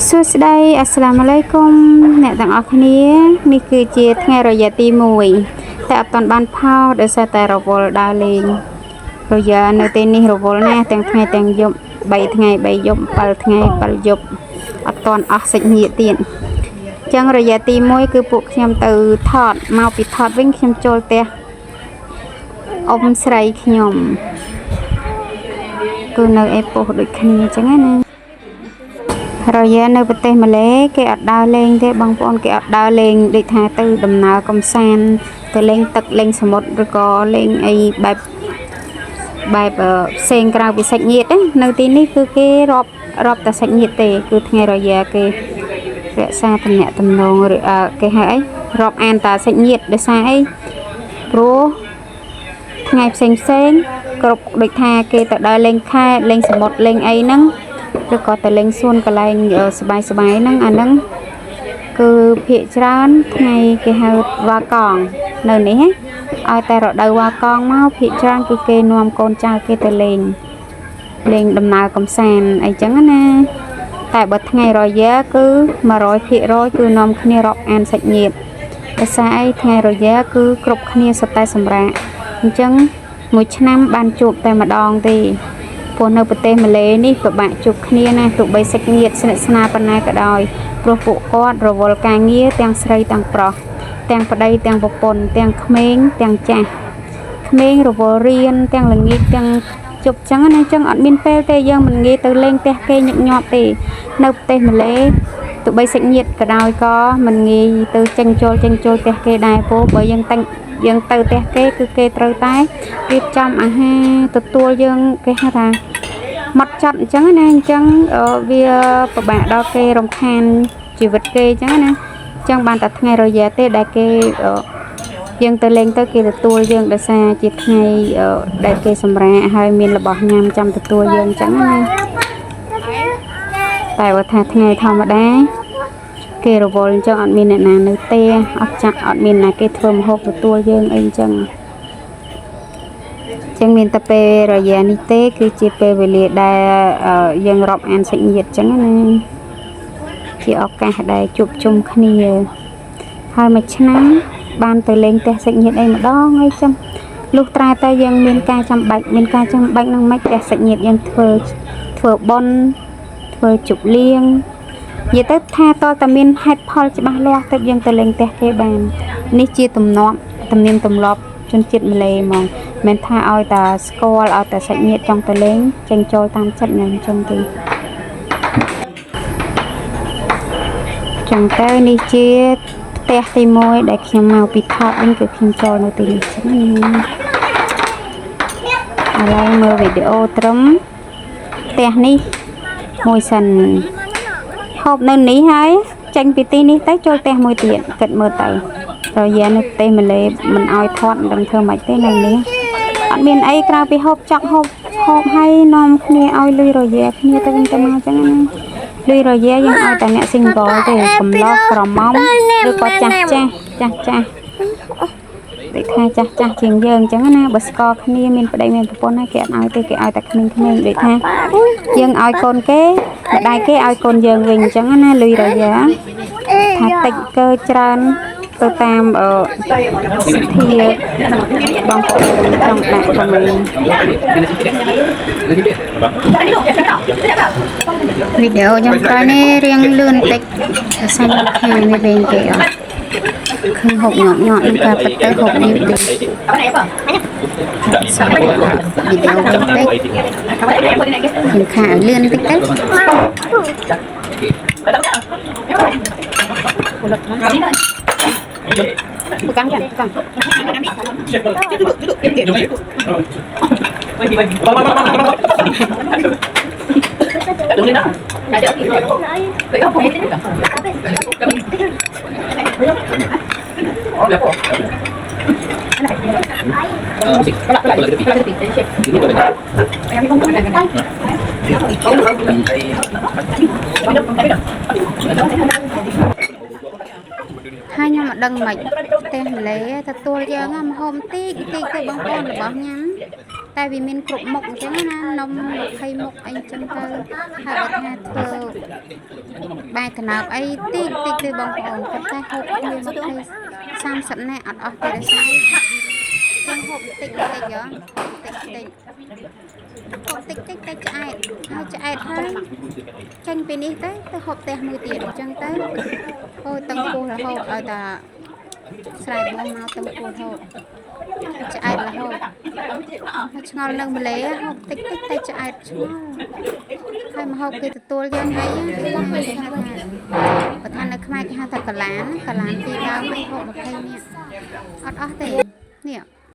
សួស្តីអស្សាឡាមអាឡៃគុំអ្នកទាំងអស់គ្នានេះគឺជាថ្ងៃរយៈទី1តែអត់ទាន់បានផោសដោយសារតែរវល់ដើរលេងរយៈនៅទីនេះរវល់ណាស់ទាំងថ្ងៃទាំងយប់3ថ្ងៃ3យប់7ថ្ងៃ7យប់អត់ទាន់អស់សាច់ញាតិទៀតអញ្ចឹងរយៈទី1គឺពួកខ្ញុំទៅថតមកពីថតវិញខ្ញុំចូលផ្ទះអ៊ំស្រីខ្ញុំគឺនៅអេប៉ុសដូចគ្នាអញ្ចឹងណា រយៈនៅប្រទេសម៉ាឡេគេអត់ដើរលេងទេបងប្អូនគេអត់ដើរលេងដូចថាទៅដំណើរកំសាន្តទៅលេងទឹកលេងសមុទ្រឬក៏លេងអីបែបបែបផ្សេងក្រៅពីសាច់ញាតិណានៅទីនេះគឺគេរាប់រាប់តែសាច់ញាតិទេគឺថ្ងៃរយៈគេរក្សាទំនាក់ទំនងឬគេហៅអីរាប់អានតាសាច់ញាតិដោយសារអីព្រោះថ្ងៃផ្សេងផ្សេងគ្រប់ដូចថាគេទៅដើរលេងខេត្តលេងសមុទ្រលេងអីហ្នឹងឬក៏ទៅលេងសួនកន្លែងសបាយសបាយហ្នឹងអាហ្នឹងគឺភាកច្រើនថ្ងៃគេហៅវ៉ាកងនៅនេះឲ្យតែរដូវវ៉ាកងមកភាកច្រើនគឺគេនាំកូនចៅគេទៅលេងលេងដំណើរកំសាន្តអីចឹងណាតែបើថ្ងៃរយ៉ាគឺ100%គឺនាំគ្នារាប់អានសាច់ញាតិដោយសារអីថ្ងៃរយ៉ាគឺគ្រប់គ្នាសុទ្ធតែសម្រាកអញ្ចឹងមួយឆ្នាំបានជួបតែម្ដងទេព្រោះនៅប្រទេសម៉ាឡេនេះពិបាកជួបគ្នាណាស់ទោះបីសាច់ញាតិស្និទ្ធស្នាលប៉ុណ្ណាក៏ដោយព្រោះពួកគាត់រវល់ការងារទាំងស្រីទាំងប្រុសទាំងប្តីទាំងប្រពន្ធទាំងក្មេងទាំងចាស់ក្មេងរវល់រៀនទាំងល្ងាចទាំងជប់ចឹងណាចឹងអត់មានពេលទេយើងមិនងាយទៅលេងផ្ទះគេញឹកញាប់ទេនៅប្រទេសម៉ាឡេទោះបីសាច់ញាតិក៏ដោយក៏មិនងាយទៅចេញចូលចេញចូលផ្ទះគេដែរព្រោះបើយើងតាំងយើងទៅផ្ទះគេគឺគេត្រូវតែរៀបចំអាហារទទួលយើងគេហៅថាម៉ត់ចត់អញ្ចឹងណាអញ្ចឹងវាពិបាកដល់គេរំខានជីវិតគេអញ្ចឹងណាអញ្ចឹងបានតែថ្ងៃរយៈទេដែលគេយើងទៅលេងទៅគេទទួលយើងដោយសារជាថ្ងៃដែលគេសម្រាកហើយមានរបស់ញ៉ាំចាំទទួលយើងអញ្ចឹងណាតែបើថាថ្ងៃធម្មតាគេរវល់អញ្ចឹងអត់មានអ្នកណានៅផ្ទះអត់ចាក់អត់មានណាគេធ្វើម្ហូបទទួលយើងអីអញ្ចឹងចឹងមានតែពេលរយៈនេះទេគឺជាពេលវេលាដែលយើងរាប់អានសាច់ញាតិចឹងណាជាឱកាសដែលជួបជុំគ្នាហើយមួយឆ្នាំបានទៅលេងផ្ទះសាច់ញាតិអីម្ដងអីចឹងលុះត្រាតែយើងមានការចាំបាច់មានការចាំបាច់នឹងមិនផ្ទះសាច់ញាតិយើងធ្វើធ្វើបុណ្យធ្វើជប់លៀងនិយាយទៅថាតើតែមានហេតុផលច្បាស់លាស់ទើបយើងទៅលេងផ្ទះគេបាននេះជាទំនៀមទំនៀមទម្លាប់ជនជាតិម៉ាឡេហ្មងមិនថាឲ្យតែស្គាល់ឲ្យតែសាច់ញាតិចង់ទៅលេងចេញចូលតាមចិត្តញ៉ាំចឹងទេចឹងទៅនេះជាផ្ទះទី1ដែលខ្ញុំមកពីថតវិញគឺខ្ញុំចូលនៅទីនេះចឹងណាឥឡូវមើលវីដេអូត្រឹមផ្ទះនេះមួយសិនហូបនៅនេះហើយចេញពីទីនេះទៅចូលផ្ទះមួយទៀតគិតមើលទៅរយៈនៅប្រទេសម៉ាឡេមិនឲ្យថតមិនដឹងធ្វើម៉េចទេនៅនេះអត់មានអីក្រៅពីហូបចក់ហូបហូបហើយនាំគ្នាឲ្យលុយរយៈគ្នាទៅវិញទៅមកចឹងណាលុយរយៈយើងឲ្យតែអ្នក single ទេកំឡោះក្រមុំឬក៏ចាស់ចាស់ចាស់ចាស់ដូចថាចាស់ចាស់ជាងយើងចឹងណាបើស្គាល់គ្នាមានប្តីមានប្រពន្ធហើយគេអត់ឲ្យទេគេឲ្យតែក្មេងៗដូចថាយើងឲ្យកូនគេម្ដាយគេឲ្យកូនយើងវិញចឹងណាលុយរយៈថាតិចកើច្រើនទៅតាមអឺសទ្ធាបងប្អូនចង់ដាក់ក៏មានវីដេអូខ្ញុំក្រោយនេះរៀងលឿនតិចដោយសារខ្ញុំខានវាវិញគេអត់ឃើញហូបញាប់ញាប់នឹងការពិតទៅហូបនេះតិចវីដេអូវិញតិចខ្ញុំខាឲ្យលឿនតិចទៅ Pegang kan, pegang. Duduk, duduk. ហើយខ្ញុំអត់ដឹងមិនផ្ទះម៉ាឡេទទួលយើងមហូមតិចតិចទៅបងប្អូនរបស់ញ៉ាំ តែវាមានគ្រប់មុខអញ្ចឹងណានំ20មុខអីអញ្ចឹងទៅហើយបើថាធ្វើបាយតំណើបអីតិចតិចទេបងប្អូនប៉ុន្តែហូបគ្នា20 30នាក់អត់អស់ទេដោយសារខ្ញុំហូបតិចតិចហ៎តិចតិចហូបតិចតិចតែឆ្អែតហើយឆ្អែតហើយចេញពីនេះទៅទៅហូបផ្ទះមួយទៀតអញ្ចឹងទៅអូតឹងពោះរហូតឲ្យតាស្រែបងមកតឹងពោះរហូតឆ្អែតរហូតហើយឆ្ងល់នឹងម្លេហូបតិចតិចតែឆ្អែតឆ្ងល់ហើយមកហូបគេទទួលយើងហើយគេហៅថាបើថានៅខ្មែរគេហៅថាកលានកលានពីរដើមអីហូប20នាក់អត់អស់ទេនេះ